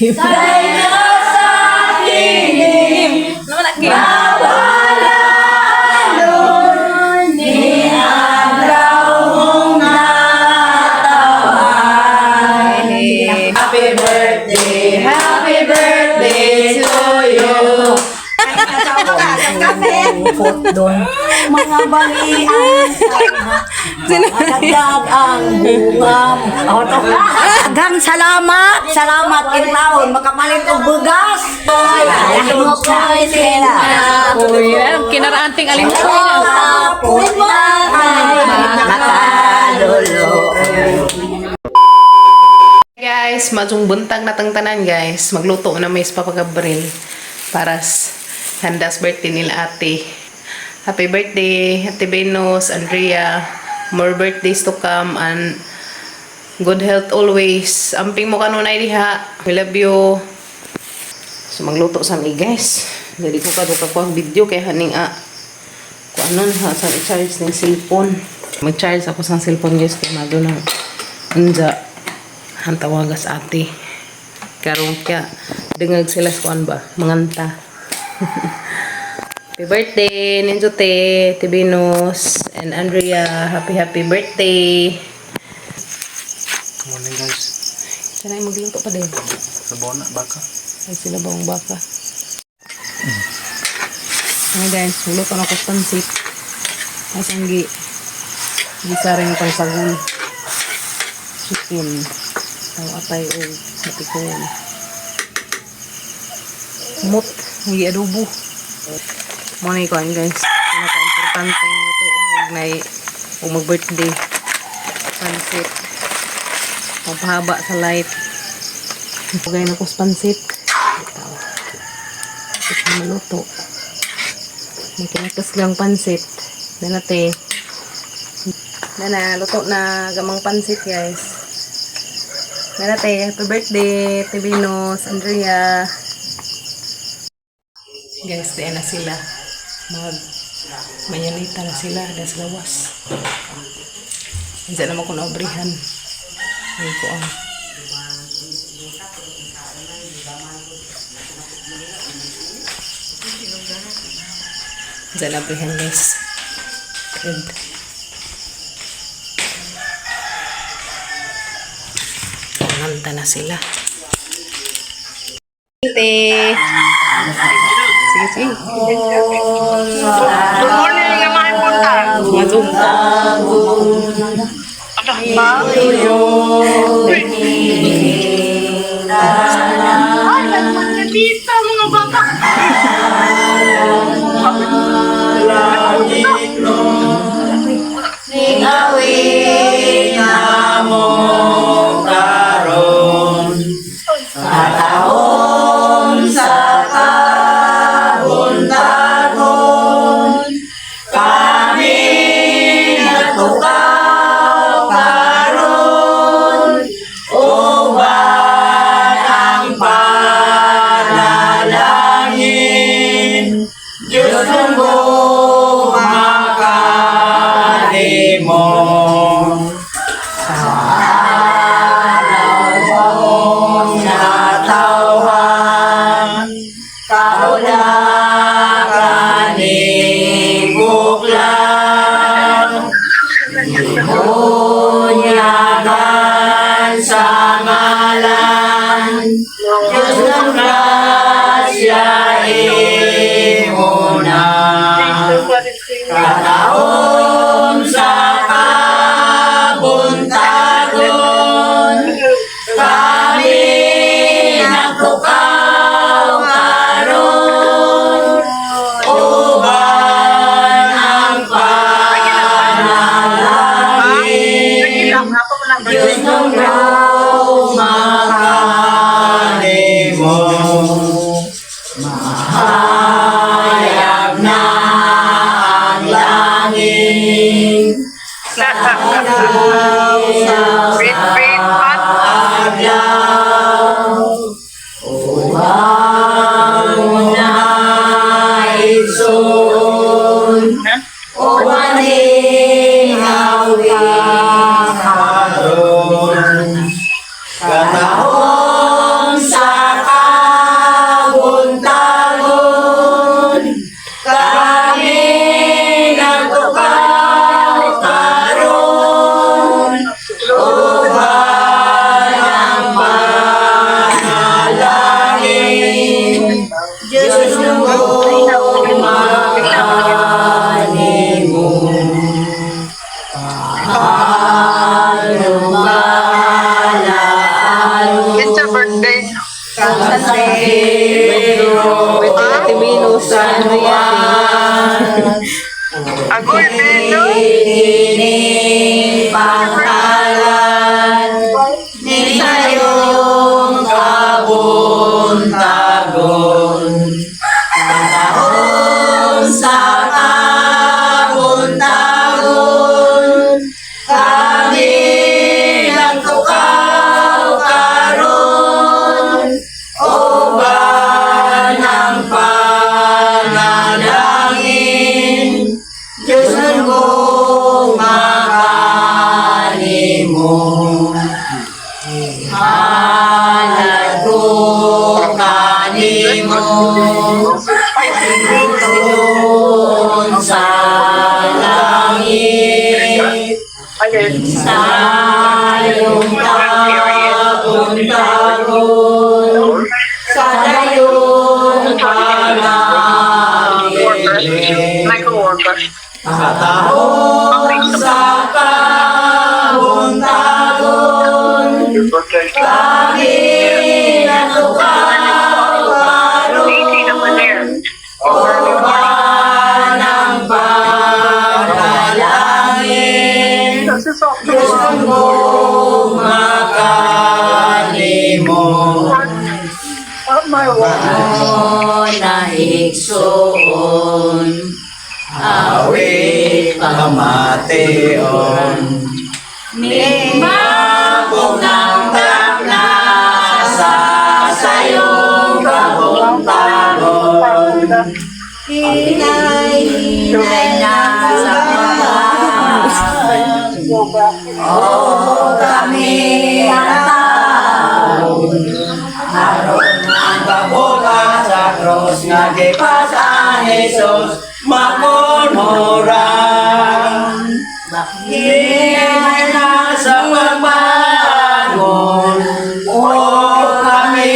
Naman aki. Happy birthday, happy birthday to you. Doon. Mga balian. Dagdag ang bunga. Oh, to. Daghang salamat. Salamat in taon. Makapalit og bugas. Ay, mo ko sila. Uy, kinaraanting alin ko. Punta ay nakalulo. Guys, majong buntag na tang tanan, guys. Magluto na may Papa Gabriel para handas birthday nila ate. Happy birthday, Ate Venus, Andrea. More birthdays to come and good health always. Amping mo kanunay diha. We love you. So magluto sa mi, guys. Dili ko kaduka ko ang video kay haning a kung ano na sa i-charge ng cellphone. Mag-charge ako sa cellphone, guys, kay mado na unja ang tawagas ate. Karon kaya dungag sila sa kuan ba, manganta. Happy birthday, Ninjo Te, Tibinos, and Andrea. Happy, happy birthday. Morning, guys. Sana ay magluto pa din. Sabaw na baka. Ay sila bang baka. Ano guys, magluto na ako sa pansit. Ay sanggi. Gisa rin pang sagol. Chicken. Ang atay o matikon. Mut, hindi adobo. Mo na ikuan, guys. Pinaka-importante yung lutoon og nay o mag-birthday. Pansit. Pampahaba sa light. Pagay na ko sa pansit. Ito. Ito maluto. May kinakas lang pansit. Nanate. Nana, luto na gamang pansit, guys. Nanate, happy birthday, Tibinos, Andrea. Guys, diyan na sila. Mag mayanita na sila das lawas. Diyan naman ko naobrihan. Ay ko ang Diyan naobrihan, guys. Good. Manganta na sila. Ate. Sige, sige. Good morning, nga mga punta. Mazum. Ay, nagmanalita mga bata. Pedro. Birthday Ate Venus, Andrea. Agoy, Beno. Ining pangalan sa iyong kabuntagon. Panahon sa kabuntagon, kami nagtukaw karon. Uban ang panalangin, Diyos ko makanimo. Halad ko kanimo doon sa langit, sa iyong kabuntagon, sa dayong panangin. My coworker. Katahon sa kabuntagon, kami natukaw karon. Uban ang panalangin, Diyos ko makanimo. O naigsoon, Awit pamation. Mapog ng takna sa sayong kabuntagon. Hinay, hinay na sa pagbaban. O kami ang taon, Aron ang kabuka sa krus nga gipasan Jesus makunhuran. Hinay na sa pagbangon, o kami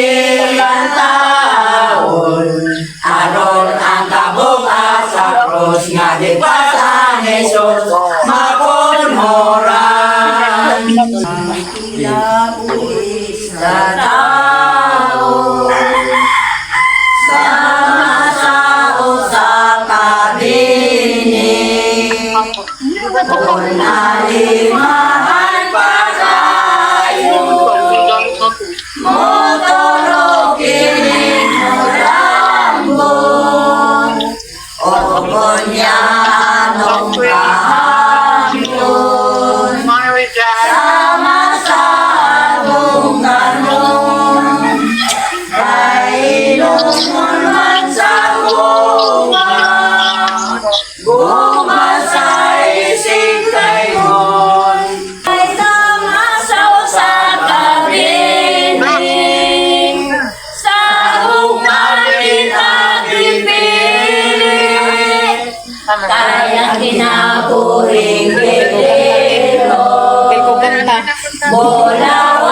ang taon. Aron ang kabuka sa krus nga gipasan Jesus makunhuran. Sa tao, sama sa usa ka bining, kung nalimahan pa kayo, motoro kining morambon, o konyanong kahapon, sama sa atong kanon, kay lungon man sa guma, guma sa isig kayon. Ay sama sa usa ka bining, sa ugma kita gipili, kaya kinabuhing Pilipino. Feel ko ganda. Bulawan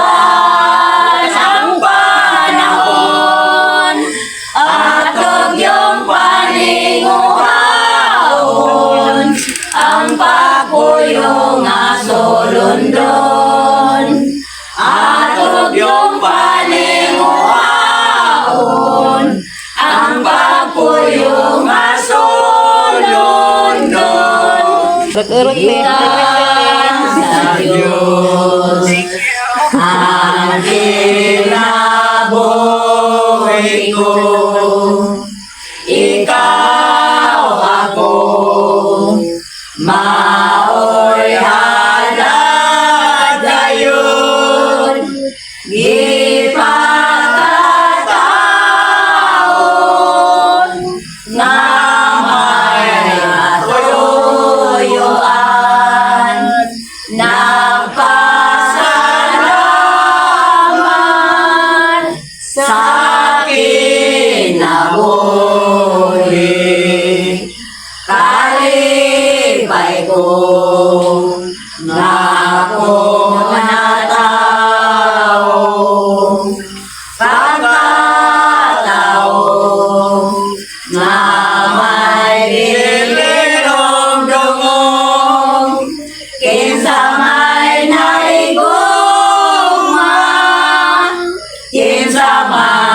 ang panahon at yung paninguhaon ang papuyo nga sulundon, at yung paninguhaon ang papuyo nga sulundon. Urot-urot ni. Ikan sa Diyos ang kinabuhi ko. Ikaw ako, maoy halad gayon, gipakataon nga may natuyuan. Nagpasalamat sa kinabuhi. Kalipay ko nga ako natao, pagkatao nga may Dilirong dungong kinsa may naigugma, kinsa may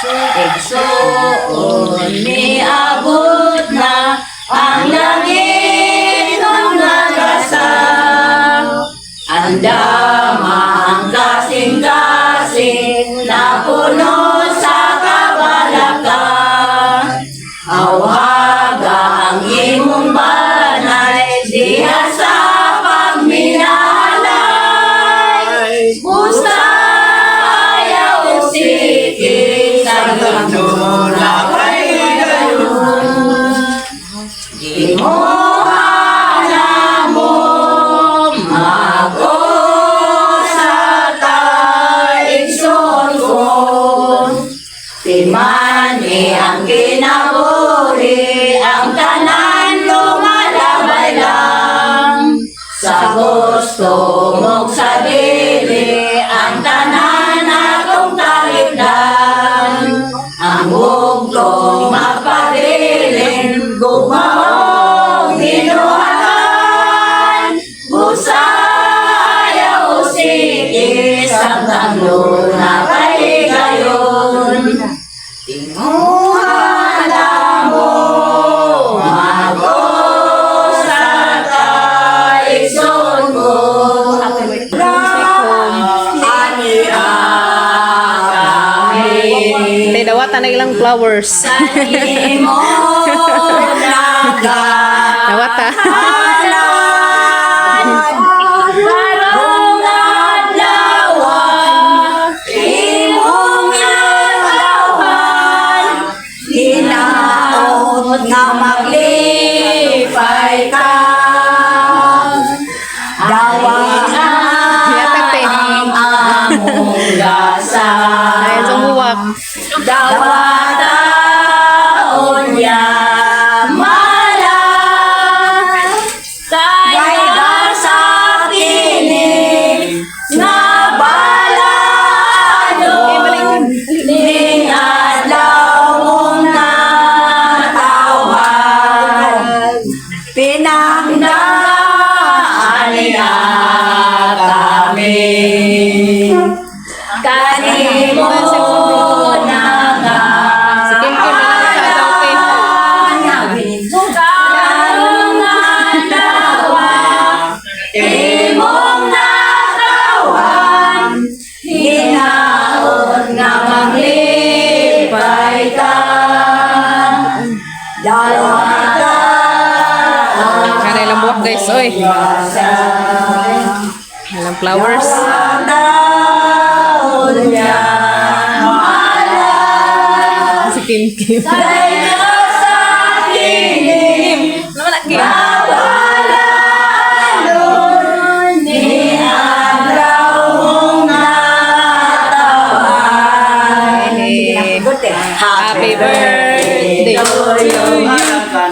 Igsoon, miabot na ang langit ng nagasa. Andama ang kasing-kasing na puno sa kabalaka. Awhaga ang imong banay diha sa pagminalay. Busa ayaw sige sa na kay gayon. Gimuha na mo mag-usa ta, igsoon ko. Timani ang kinabuhi, ang tanan lumalabay lang. Sa gusto mong sa dili, ang tanan atong talikdan. Ang bugtong mapabilin, gumaong binuhatan. Busa ayaw sige, samtang na kay gayon. Tinguha na mo, mag-usa ta, igsoon ko. Ani kami. Tay, dawata na ilang flowers. Imo naga Dawata. Karong adlaw, imong adlawan, hinaot nga maglipay ka. Dawa Yata, te. ang among gasa. Ay, sumuwak. Dawata unya mala kay sa kini nga balano ning adlaw mong natawhan pinangdaan niya kami kanimo na nga Si Kim Kim na lang sa daw, te. Imong natawan, hinaot nga maglipay ka. Dalawa Kana ilang buwak, guys. Oy. Ilang flowers. taon niya Si Kim Kim. kay sa kini Naman Kim. Babalano ni adlaw mong natawan. Happy birthday to you.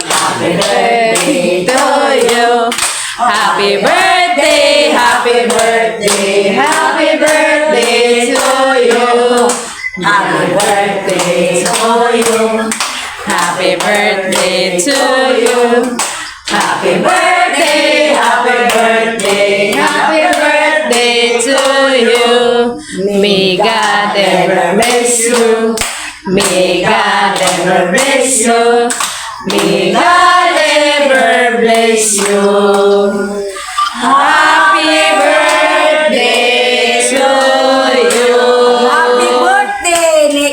Happy birthday to you. Happy birthday, happy birthday, happy birthday to you. Happy birthday to you. Happy birthday to you. Happy birthday, happy birthday, happy birthday to you. May God ever bless you. May God ever bless you. May God ever bless you. Happy birthday to you. Happy birthday ni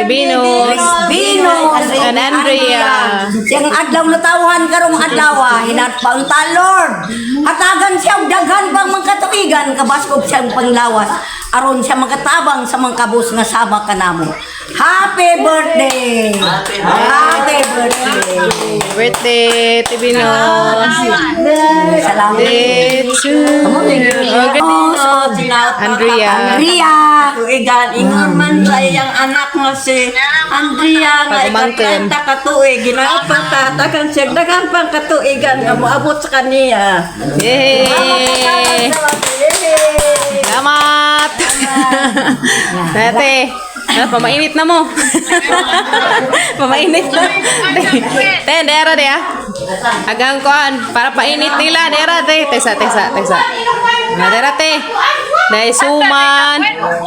Venus. Venus And Andrea. Siyang adlaw na tawhan karong adlaw hinatpang ta Lord. Hatagan siya og daghan pang mga katuigan kabaskog siyang panglawas aron siya makatabang sa mga kabus nga sama kanamo. Happy birthday! Happy birthday! Birthday, Ate Venus. Salamat. Birthday to you. Okay. Andrea. Andrea. Tuigan, ingon man sa iyang anak nga si Andrea nga Pagumangkin. ika-30 ka tuig, ginapatatakan siya daghan pang katuigan nga moabot sa kaniya. Yay! Salamat! Dati, ah, pamainit na mo. Pamainit na. Te, dera de ah. Agang kuan, para painit nila, dera te. Tesa, tesa, tesa. Na dera te. Dahil suman.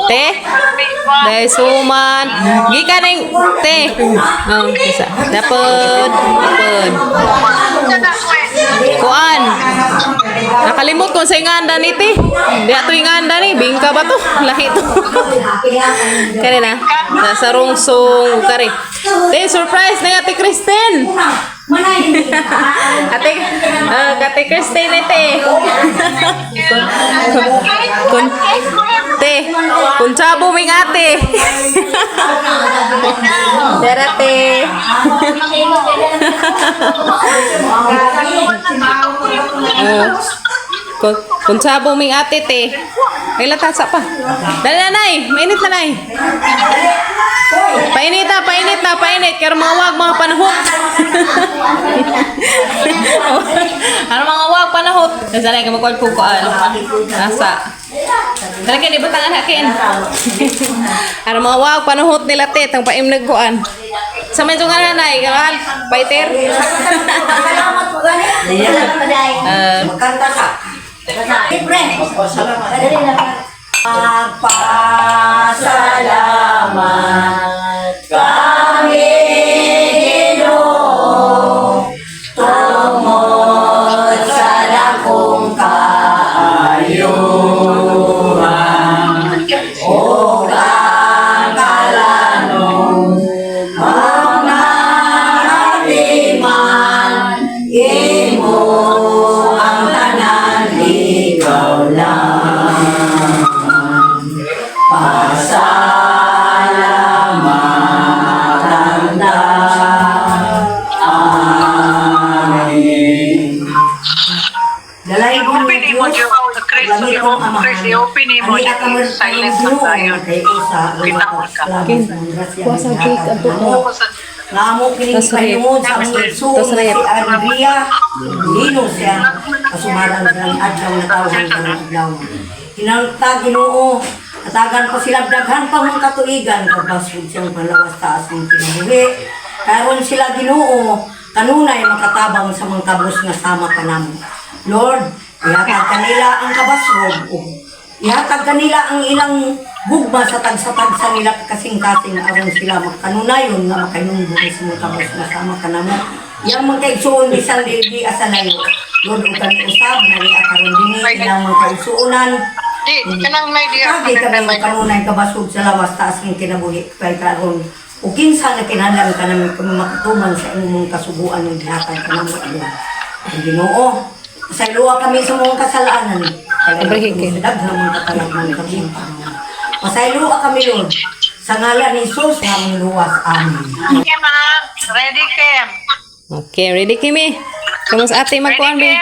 Te. Dahil suman. Gikan ning te. Oh, isa. Dapat. Dapat. Kuan. Nakalimot ko sa inganda ni te. Di ato inganda ni. Bingka ba to? Lahi to. Kare na. Nasa rungsong. Kare. Te, surprise na Ate Kristen. Ate, Ate Kristen ate. Kun, te, kuntsabo ming ate. Dara te. Kuntsabo ming ate te. Ay latasa pa. Dali na nay, mainit na nay. Painit na, painit na, painit. Kaya mga wag, mga panahot. Ano mga wag, panahot. Nasa na, kamakol ko kuan. Nasa. Dali kayo, ibutangan hakin. Ano mga wag, panahot nila te, tang paimnag kuan. Sa medyo nga nanay, karal, paiter. Salamat po gani. Salamat day. Magkanta ka. Siyempre. Magpasalamat kami Ginoo tungod sa dakong kaayuhan ug ang kalanong mga atiman imo ang tanan ikaw lang pasalamatan ta. Amen. Dalay ko I-open mo Diyos, Chris, i-open, i-open mo silent na tayo. Kita mo ka. Kuha sa cake, ato ko. Ngamo kini Tas rep. pahinungod sa among igsoon Tas rep. si Andrea Lino siya kasumaran sa adlaw na tawhan karong adlaw. Hinangta Ginoo, katagan pa sila daghan pa mong katuigan kabasod siyang palawas taas ng kinabuhi. Karon sila Ginoo, kanunay makatabang sa mga kabus nga sama kanamo. Lord, ihatag kanila ang kabasog ug ihatag kanila ang ilang gugma sa tagsa-tagsa nila kasing-kasing aron sila magkanunayon nga makainunggo sa mga kabus nga sama kanamo. Yang mga kaigsuon bisan dili asa layo. Lord, ug kami usab nari karon dinhi ilang mga kaigsuonan. Di, kanang may diya. Kagi kami ang kanunay kabasog sa lawas taas ng kinabuhi kay karon. O kinsa na kinahanglan ka namin kami makatuman sa imong kasuguan ng gihatag kanamo ila. Ang Ginoo, pasayloa kami sa mga kasalanan. Abrahikin. Sa daghang mga katalagman kami. Pasayloa kami, Lord. Sa ngalan ni Jesus, aming luwas. Amen. Kim, ha? Ready, Kim? Okay, ready Kimi? Kamus ate Ready, magkuan be? Kim?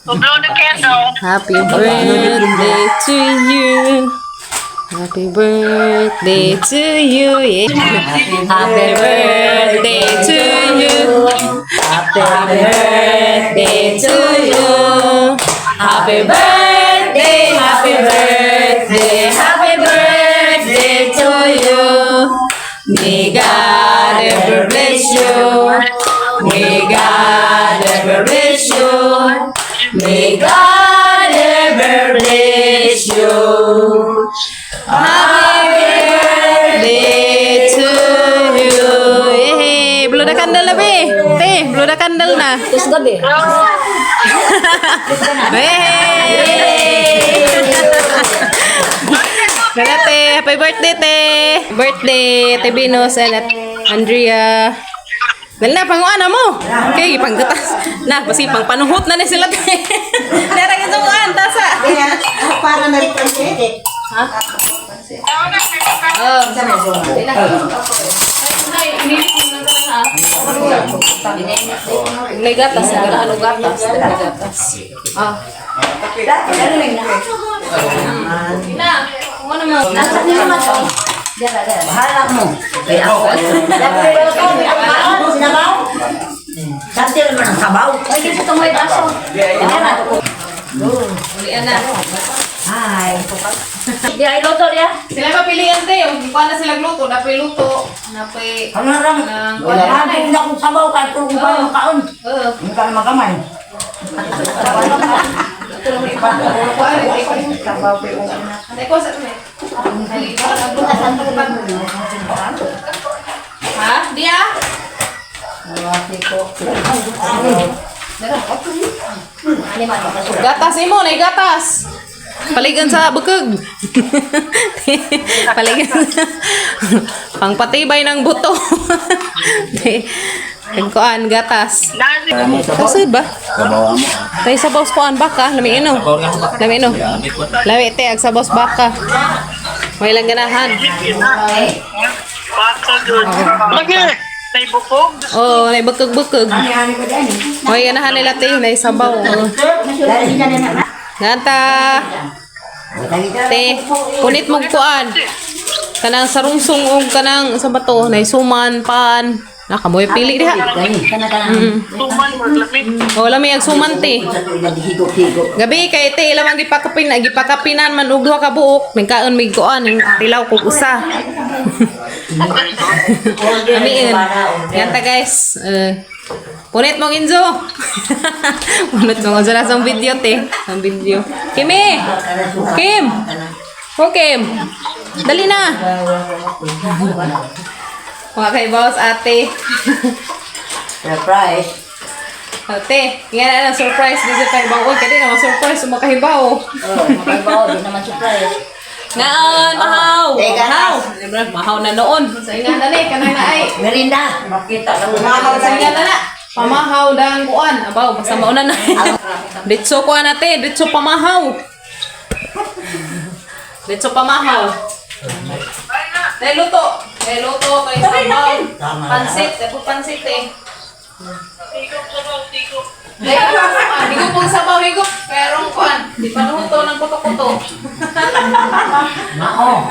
To blow the candle. Happy birthday to you. Happy birthday to you. Yeah. Happy birthday to you. Happy birthday to you. Happy birthday, happy birthday, happy birthday to you. May God ever bless you. May God ever bless you. May God ever bless you. Happy birthday to you. Hey, blow the candle na, be. Te, blow the candle na. Tapos gabi. Hey! Dala, te. Happy birthday, te. Birthday, te Venus and at Andrea. Dali na, panguan na mo. Okay, panggatas. Na, basi pang panuhot na ni sila, te. Dara ka sa tasa. Para na rin pansit. Oh. May gatas, ano gatas, may gatas. Ah. Na, ano mo? Nasa niyo naman to? Bahala mo. Kaya ako. Sinabaw? Dati naman ang sabaw. Ay, dito ito may baso. Ulian na. Hi. Di ay luto niya. Sila mapilian te, kung kuha na sila luto, napay luto, napay Ano lang? Nang- Wala na akong sabaw kahit kung paano kaon. Oo. Hindi ka na magamay. Ha? Dia? Gatas imo, nay gatas. Paligan sa bukog. Paligan. Pangpatibay ng buto. Kuan gatas. Kasi ba? Kabawa mo. Tay sabaw sa kuan baka, lami ino. Lami ino. Lami te ag sabaw sa baka. May lang ganahan. Baka good. Lagi! May bukog. Oh, nay bukog-bukog. May ganahan nila te, nay sabaw. Oh. Nganta. Te, punit mong kuan. Kanang sarungsong og kanang sa bato, nay suman pan. Nakamoy pili diha. Tuman, maglamig. Oh, lami ag suman te. Gabi kay te ila man gipakapin, gipakapinan man og duha ka buok, nagkaon mig kuan ning tilaw kog usa. Amiin. Yanta guys. Punit mong Inzo. Punit mong Inzo na sa video te. Sa video. Kimi! Kim! Oh, Kim! Dali na! Mga kay boss, ate. Surprise. Ate, nga na lang surprise di sa kahibaw. Uy, kadi na surprise makahibaw. Oh, makahibaw, di naman surprise. Naan, mahaw! Teka. Mahaw! Mahaw na noon. Sa inga na ni, kanang na ay. Merinda. Makita na mo. Sa inga na na. Pamahaw dang kuan. Abaw, basta mauna na. Ditso kuan ate, ditso pamahaw. Ditso pamahaw. Dahil luto. Dahil luto kay sabaw. Pansit, dahil pansit eh. Tigok, sabaw, tigok. Dahil higop pong sabaw, higop. Kaya rong kuan. Di panuhuto ng kuto-kuto. Mao.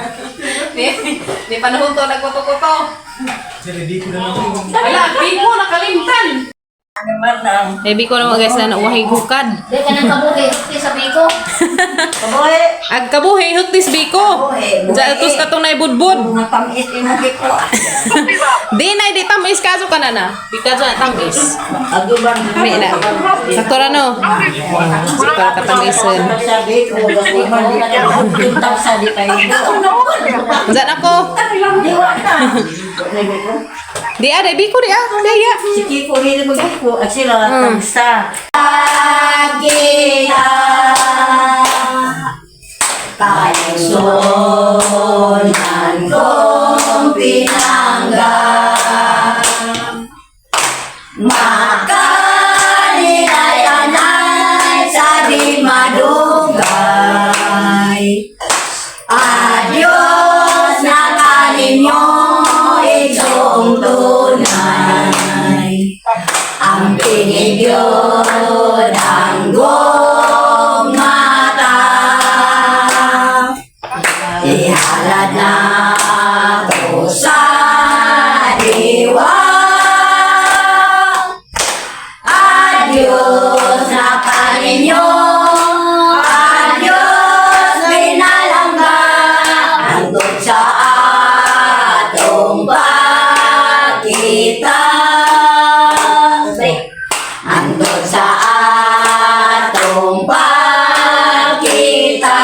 Di panuhuto ng kuto-kuto. Wala, biko, nakalimtan. Eh, biko naman guys na nauwahi hukad. Di ka nang kabuhi, di sabi ko. Kabuhi. Ag kabuhi, huktis biko. Kabuhi, buhi. Diyan tos katong naibudbud. Mga tamis imong biko. Di na, di tamis kaso ka na na. Di kaso na tamis. Aguban. May na. Sakto ra no? Sakto ra katamisin. Sabi ko, man di ka sa di kayo. Diyan ako. Di wa na. Di ah, di biko di ah. Di ah. Si Kiko hindi mo Kiko at sila tagsa. Kita Kaisunan kong pinangga Makanilay-anay sa di madugay. Adios na kaninyo itong tunay. Ang pinigyod ang gumata. Ihalad na to sa diwa. Adios na kaninyo. Adios pinalangga. Hangtod sa atong pagkita. Hangtod sa atong pagkita.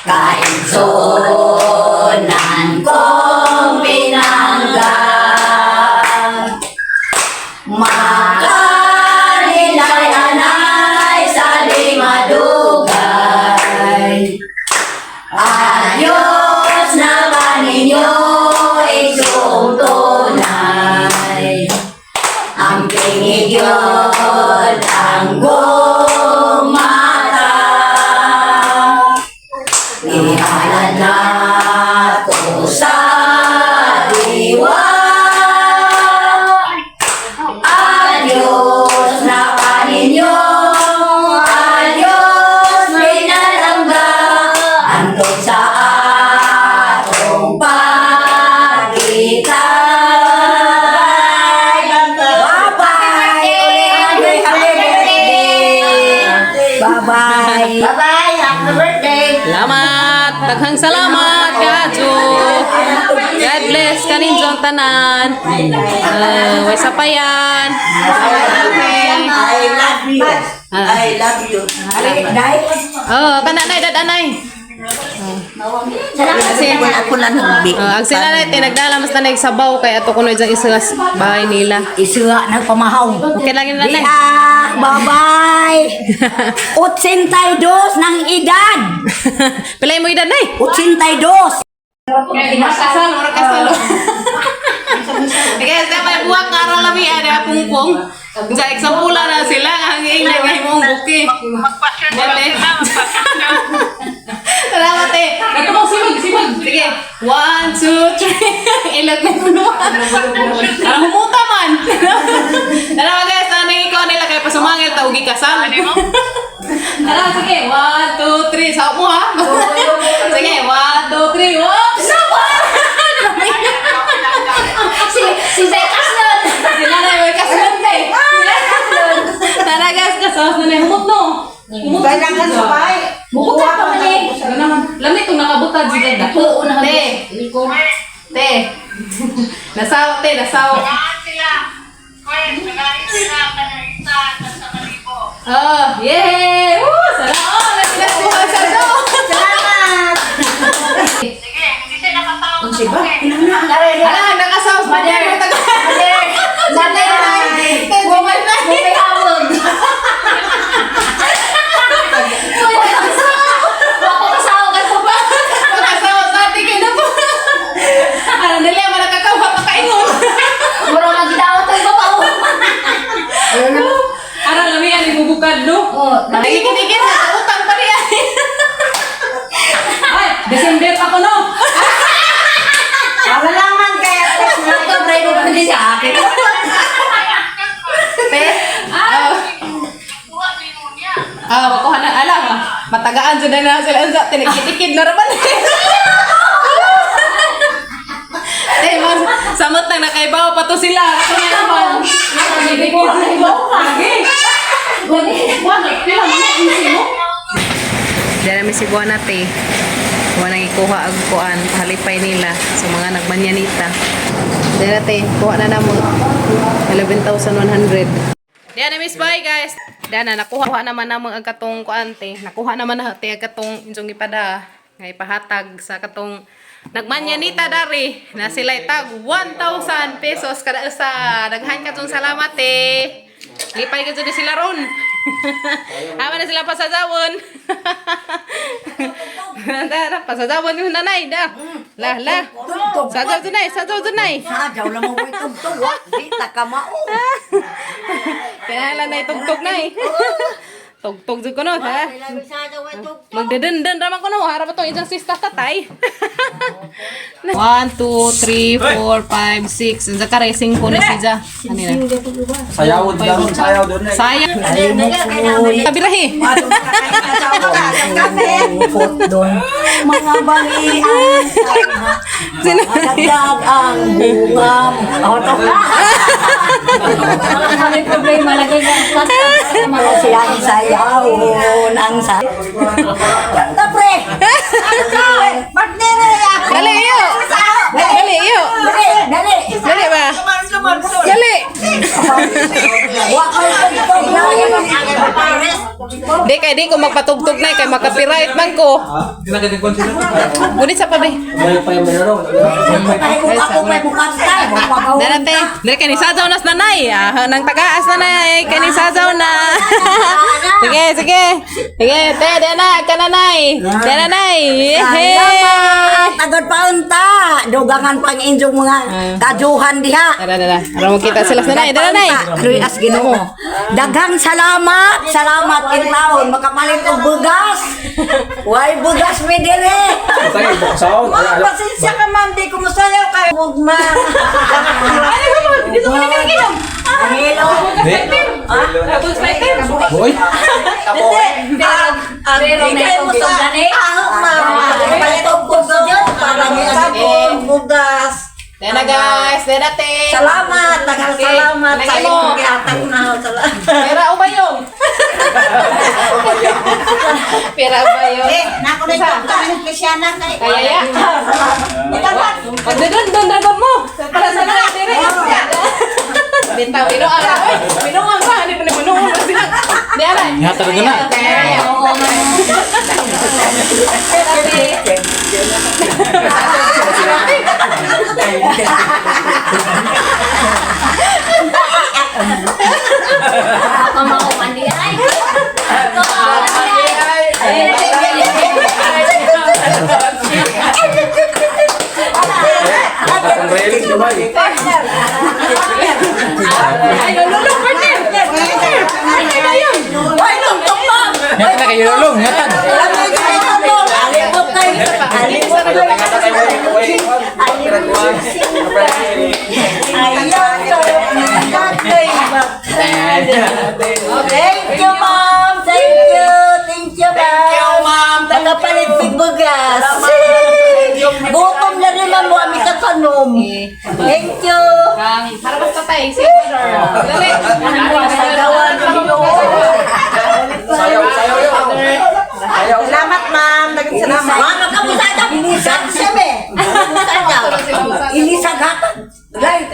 Kainsonan kong pinangga. Makanilay-anay sa di madugay. Adios na kaninyo itong tunay. Ang pingigyod ang gumata. Ihalad na ko sa diwa. Adios na kaninyo, adios pinalangga, hangtod sa atong pagkita. Bye-bye! Happy birthday! Bye-bye! Bye-bye, happy birthday. Salamat. Daghang salamat, Kajo. God bless kanin John tanan. Way sapayan. Okay. I love you! Ah. I love you. Ali, dai. Oh, kana nay dad anay. Kasi ako lang nagbi. Oh, ang sila nay tinagdala mas nanay sabaw kay ato kuno dyan isa sa bahay nila. Isuha na pamahaw. Okay lang yun, nanay. Diha, bye-bye. 82 ng edad. Pilay mo edad nay. 82. Kasal, mura kasal. Sige, sa may buwak nga aron lami ada pungpong. Sa example na sila ang ingay nga imong buki. Magpa-share na lang Dali. sila, magpa-share na. Salamat eh. Natumong simag, simag. Sige. One, two, three. Ilag na punuan. Parang humuta man. Salamat guys. Nanay ko nila kay pasumangil taugi kasal. Tara, sige. One, two, three. Sa mo ha. Sige. One, two, three. Whoops! Si si Zekas nun. Sila na may kasunod eh. Tara guys, kasawas na na. Humot no. Humot. Kailangan sabay. Bukod pa man eh. Lamit itong nakabutad si Ganda. Oo, nakabutad. Te. Te. Nasaw, te, nasaw. Saan sila? Chris, nagalit sila, kanarisa, sa kalibo. Oh, yay! Woo! Salamat! Nagpinakuha sa do! Salamat. Sige, hindi siya nakatawag sa buke. Ala, nakasaw. Mother! Mother! Mother! Woman na! May awag. Ako kasawa ka sa ba? Pagkasawa sa atin kayo na po. Ano, dali, manakakawa makaingon. Mura nga ginawa to iba pa. Ara, lami, ano yung bubukad, no? Oh, Nagigigigil, utang pa niya. Ay, December pa ko, no? Para laman kaya. Ito, driver pa din sa akin. Te, ah, Kuha din mo niya. ah, makuha na, alam, ah. Matagaan dyan na sila, unsa, tinikitikid na raman. Te, mas, samot nang nakaibaw pa to sila. Ako na naman. Lagi. Diyan namin si Buwana te. Buwana ikuha ang kuan, pahalipay nila sa mga nagmanyanita. Diyan te, kuha na namo. 11,100. Diyan na miss bye guys. Diyan na nakuha naman namo ang katong kuan te. Nakuha naman na te ang katong inyong ipada nga ipahatag sa katong nagmanyanita dari na sila tag 1,000 pesos kada usa. Daghan katong salamat te. Lipay ka dyan sila ron. Ama na sila pasasawon. Tara, pasasawon yung nanay da. Lah, lah. Sajaw tunay, sajaw tunay. Sajaw lang mo tugtog. Wa, di ta ka mao. Kailangan na itugtog na eh. Tugtog jud ko no, ha? Magdadandan raman ko no, harap itong isang sista tatay. 1, 2, 3, 4, 5, 6. Ang zakara, 5 na siya. Ano na? Sayaw doon, sayaw doon. Sayang. Kabirahi. Pupot doon. Mga bali ang sama. Dagdag ang bunga. Oh, to. Wala kami problema. Lagay nga ang Mga siyang sayawon ang sa... Kanta, pre! Partner eh. Dali, iyo. Dali, iyo. Dali, dali! Dali ba? Dali. Wa ko'y tugtog na. Di kay di ko magpatugtog na kay makapiright man ko. Ngunit sa pabe. Ako may bukantay. Dara te, dara kay ni sajaw nas nanay. Ah, nang tagaas nanay kay ni sajaw na. Sige, sige. Sige, te, dana ka nanay. Dana nay. Yehey. Salamat! Agad paunta! Dugangan pang inyong mga kajuhan diha. Dara, dara. Aron mo kita sila sa nanay. Dara nay. Aroy as Ginoo. Daghang salamat. Salamat in taon makapalit og bugas. Way bugas mi dire. Ma'am, pasensya ka ma'am, di ko masayaw kay Ugma. Dito ka nakikinom. Hello. Boy. Hindi, ang bigay mo sa ahok ma'am. Palit og bugas, parang sabon, bugas. Dara guys, dara te. Salamat, daghang salamat sa Lagi mo. inyong gihatag na. Salamat. Pera o bayong? Pera o bayong? Eh, nako na yung tugtog Krisyana kay. Kaya ya. Pagdadon, don, dragon mo. Para sa nanay, dire. Bitaw, binuang. Oy, binuang ka. Ano pa na binuang sila. Di ala, Nga talaga na. Oo, man. Ako maumandi ay. Ako maumandi ay. Ang relic, di ba? Ay, lolo, partner! Partner! Partner na yun! Ay, tungtong ma'am. Nga na kayo lulong, nga tan. Alam mo yung tungtong. Alimot kayo. Alimot kayo. Thank you, ma'am. Thank you. Thank you, ma'am. Thank you, ma'am. Nakapalit mig bugas. Gutom na rin, ma'am. Wami katanom. Thank you. Para mas patay, si Dali! Sagawan ninyo. Sayaw, sayaw yun. Sayaw. Salamat, ma'am. Salamat. Ma'am, nagkamusada. Ilisag siya, me. Nagkamusada. Ilisag hatag. Right.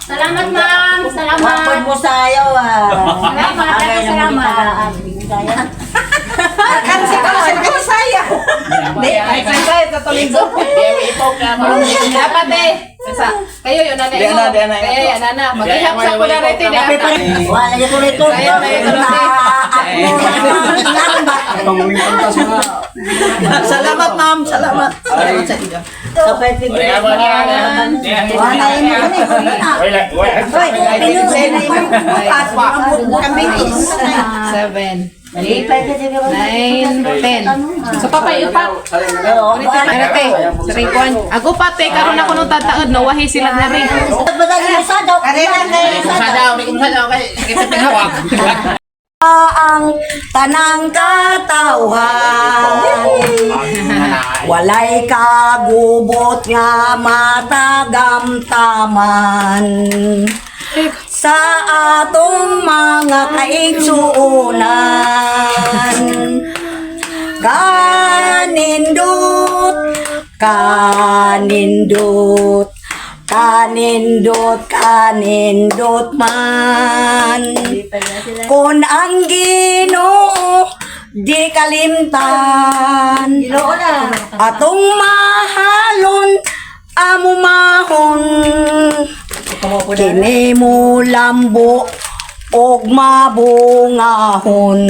Salamat, ma'am. Salamat. Wapod mo sayaw, ah. Salamat. Salamat. Kan si kan saya. Dapat eh. Sa, kayo yun, nana. Di na, di na. Kayo yan, nana. Mag-ihap sa ko na rin. Wala niya tuloy tuloy. Sayaw na yun, Salamat, ma'am. Salamat. Salamat sa inyo. Wala ini kami na. Hoy, pinusin na yung bukas. Kambing is. 7, 8, 9, 10. So, papay, upat. Ano te? Sa Ako pa te, karon ako nung tataod, nawahi sila na rin. Ang tanang katawhan. Walay kagubot nga matagamtaman sa atong mga kaigsuonan. Kanindot, kanindot, kanindot, kanindot man. Kung ang Ginoo di kalimtan, atong mahalon amo mahon. Kini mo lambo og mabungahon.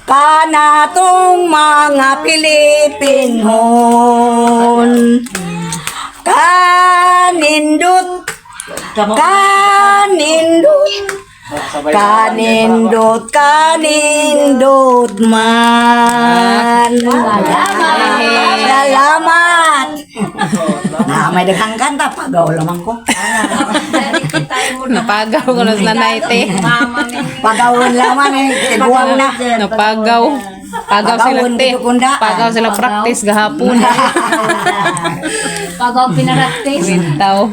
Kanatong mga Pilipinhon. Kanindot, kanindot, kanindot, kanindot man. Salamat. Na may daghang kanta pagaw lamang ko. Napagaw ko na sa nanay te. Pagawon lamang eh, tiguang na. Napagaw. Pagaw sila Pagawon te. gid kunda. Pagaw sila practice gahapon. Pagaw pinaraktis. Bitaw.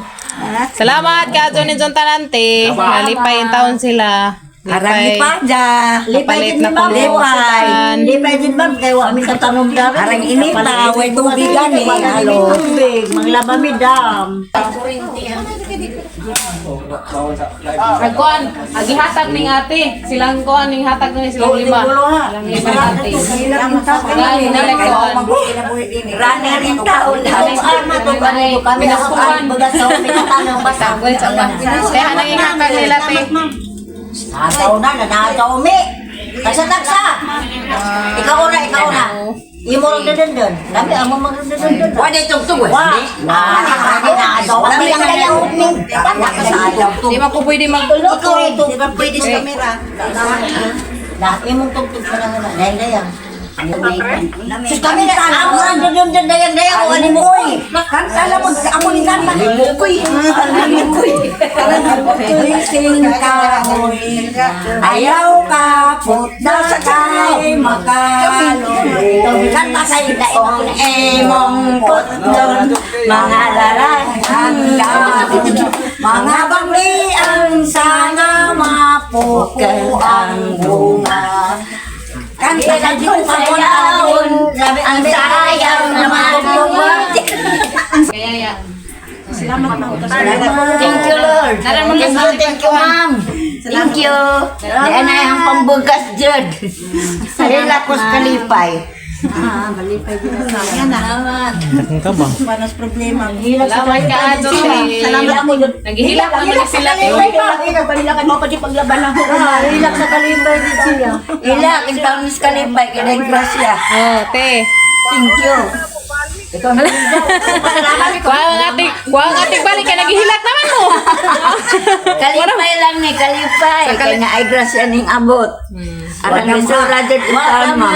Salamat ka Johnny John Talante. Nalipay yung taon sila. Arang lipada. Kapalit na kung Lipay. Lipay din ma'am, kay wa mi katanom dami. Arang inita, way tubigan eh. Halo. Tubig, manglaba mi dam. Agkuan, agihatag ning ate. Silang kuan ning hatag ni silang lima. Silang lima ate. Dahil nila kuan. Runner in taon. Pinaskuhan. Kaya nang ihatag nila te. Nataw na, nanataw mi. Tagsa tagsa. Ikaw una, ikaw una. Imo ro dandan. Lami amo mag dandan. Wa day tugtog. Wa. Ah, lami lang kaya ning Di man ko pwede mag Ikaw ito, di ba pwede sa kamera? Lahat imong tugtog pa lang na. Dahil dayang. Sus kami na amo ang dandan dayang dayang o ani mo oy. Kanta lang mo, amo ni kanta. Kuy. Kuy. Sing kahoy. Ayaw ka putna sa kay makalo. Kanta kay daon emong putlon. Mga larangan mga bangli ang sana mapuko ang bunga. Kanta sa Diyos Sayawon, ang sayaw naman. Kaya ya. Thank you, Lord. Thank you, ma'am. Thank you. Dahil na ang pambugas dyan. Hilak ko sa kalipay. Ah, balipay din sa Salamat. Ang kabang. Panos problema. Salamat ka, Ate. Salamat mo yun. Naghihilak naman ni sila. Paglaban ako. Hilak sa kalipay din sila. Hilak, ang taon sa kalipay, kaya grasya. Oh, te. Thank you. Kuha ang ating balik kay naghihilak naman mo. Kalipay lang ni, kalipay. Kaya nga ay grasya ning abot. Aran ni Sura dyan itaon, ma'am.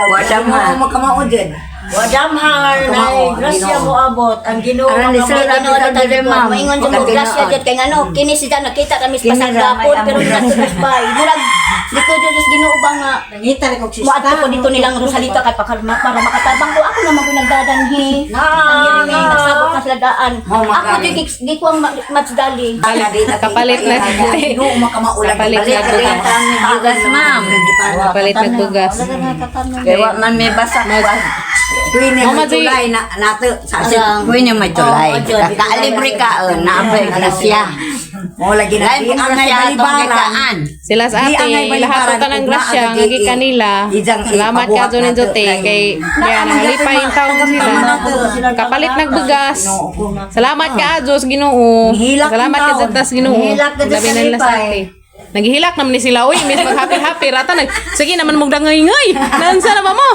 Wala ma. Makamao din. Wadamhar na grasya mo abot. Ang Ginoo Aran ni Sura Ginoo dyan itaon, ma'am. Maingon sa mo grasya jud kay ngano kini sila nakita kami sa Kini ramay pasagapon ang pero grasya. sa bay. Murag dito jud sa Ginoo ba nga Nangita rin kog sista. Muadto ko dito nilang Rosalita kay para makatabang ko ako naman ko nagdadanhi. Na, Nangiri nagsabot na sila daan. Oh, Ako di di ko ang matsdali. Kapalit na. Ginoo makamao lagi. Kapalit na bugas. Bugas, ma'am. Kapalit na bugas. Kaya wa man may basak pa. Kuwi ni Mama may G. tulay na nato sa Kuwi niya may tulay. Oo, Jod. Kaalibre ka, naapay grasya. Mo lagi na Lain di kong angay grasya atong balibaran. gikaan. Sila sa Di ate, angay lahat balibaran, ko tanang ug grasya, naa nga kanila. Ijang Salamat ka, ipabuhat Johnny nato Jote, kay yan, nalipay yung taon sila. Kapalit nagbugas. Salamat ka, Diyos, Ginoo. Nihilak Salamat yung ka, taon. Diyos, Ginoo. Nihilak ka Labi sa na nila sa lipay. ate. Naghihilak naman ni sila. Uy, miss mag happy happy rata nag. Sige naman mong dangay-ngay. Nansa na ba mo?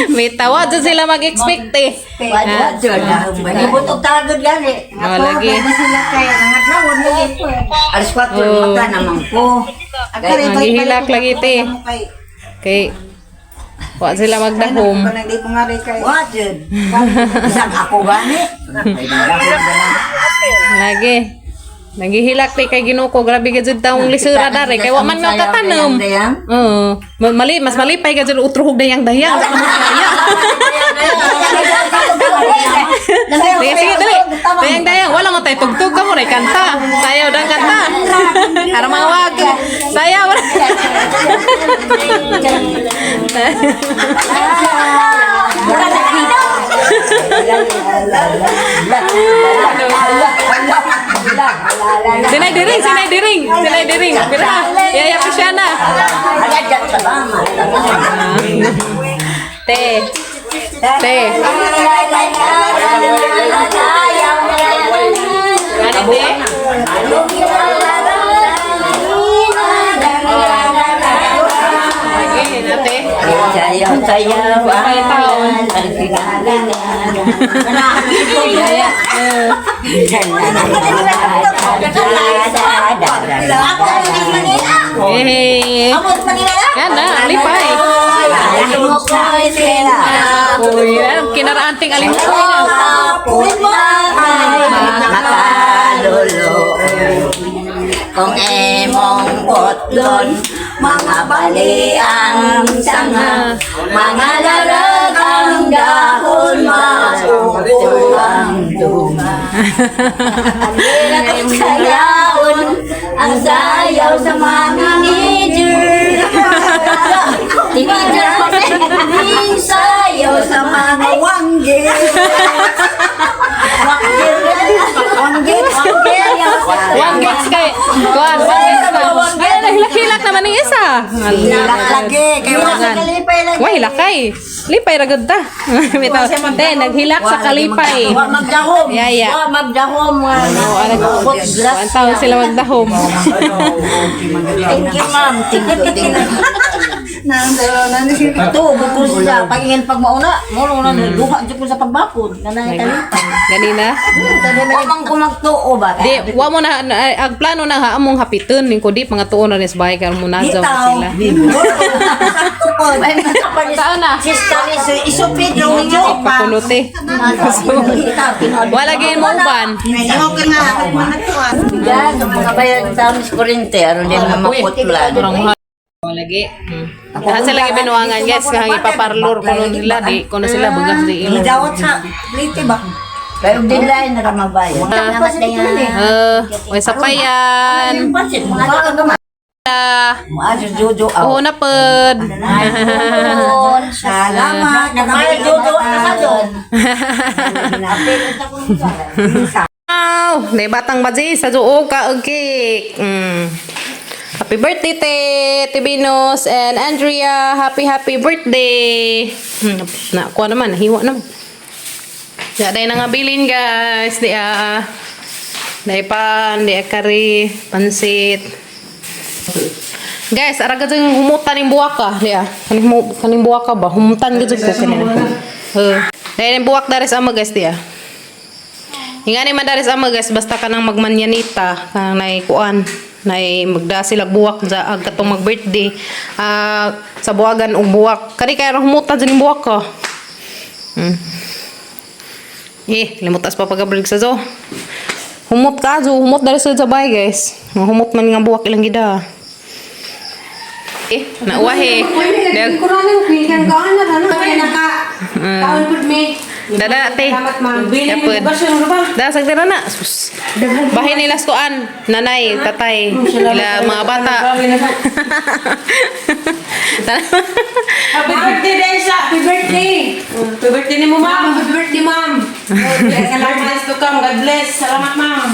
May tawa dyan sila mag-expect eh. Wa jud. Nibutog tagod gani. Oh, lagi. Sila kay nangadlawon lagi ko. Alas 4 Oh. mata naman ko. Naghihilak lagi te. Kay wa sila magdahom. Di ko nga rin kay. Wa jud. Isang ako gani. Lagi. Naghihilak te kay Ginoo ko. Grabe ka jud taong lisura dare kay wa man nga katanom. Oo. Mali mas malipay ka jud utro hug dayang dayang. Sige, sige, dali. Dayang dayang, wala mo tayo tugtog ka mo ray kanta. Sayaw dang kanta. Para mawag. Sayaw. Sinay diring, sinay diring, sinay diring. Pira. Yaya pa siya na. Te. Te. Ano te? Lagi, nate. Sayaw, sayaw. May taon. Yaya. Eh. Yan na, lipay. Uy, ano, kinaraanting alimpuy na. Kung emong potlon, mga bali ang sanga, mga lalag ang dahon, maupo ang dunga. Ang sayawon, ang sayaw sa mga teenager. Teenager pa rin. Sayaw sa mga Wangge. Wangge. Wangge. One gets kay. Kuan, one gets ka. Ay, nahilak-hilak naman ang isa. Hilak lagi kay wa Wah, hilakay. Lipay ra gud ta. Bitaw. Te, naghilak sa kalipay. Wa magdahom. Yaya. Wa magdahom nga. Oo, ano, Kuan taon sila magdahom. Thank you, ma'am. Thank you, thank you. Ito, bukod sa pagingin pag mauna, mo na duha jud ko sa pagbakod. Nanay kalipay. Ganina. Wa man ko magtuo ba? Di, wa mo na, ang plano na ha, among hapiton, ning ko di, mga tuon na rin sa bahay, karon mo na Bitaw. sila. Sakto po. Saan na? Sista ni Iso Pedro jo pa. Pakulote. Wala gayon mo uban. Bigas, mga bayan sa amin sa kurente, aron din maputlan. Murang mahal. Lagi. Lahat sila gibinuangan guys, kahang ipaparlor ko nun nila, di ko na sila bugas di ilo. Gidawat sa plate ba? Kayo din lain na ramabayan. Salamat dayan. May sapayan. Ah, Maadyo jojo aw. Oo na pod. Salamat. May jojo ang kasadon. Wow! May batang baji sa duo ka og cake. Happy birthday, Te, Te Venus and Andrea. Happy, happy birthday. Nakuha naman, nahiwa naman. Ya, dahil na nga bilin, guys. Di ah. Dahil pan, di ah, kari, pansit. Guys, ara ka dyan humutan yung buwak ka. Di ah. Kaning buwak ka ba? Humutan ka dyan ko kanina. Dahil yung buwak daris ama, guys, di ah. Ingani man daris ama, guys, basta ka nang magmanyanita, kanang naikuan, nay magda sila buwak sa ag katong mag-birthday. Ah, sa buwagan og buwak. Kani kay humutan dyan yung buwak ko. Eh, limutas pa pagabalik sa zo. Humot ka, zo. Humot dali sa bahay, guys. Humot man nga buwak ilang gida. Eh, nauwahe. Dada, te. Yapod. Da, sagdara na. Sus. Bahay nila skuan. Nanay, tatay, ila mga bata. Happy birthday, Densa! Happy birthday! Happy birthday ni mo, ma'am! Happy birthday, ma'am! God bless to come. God bless. Salamat, ma'am.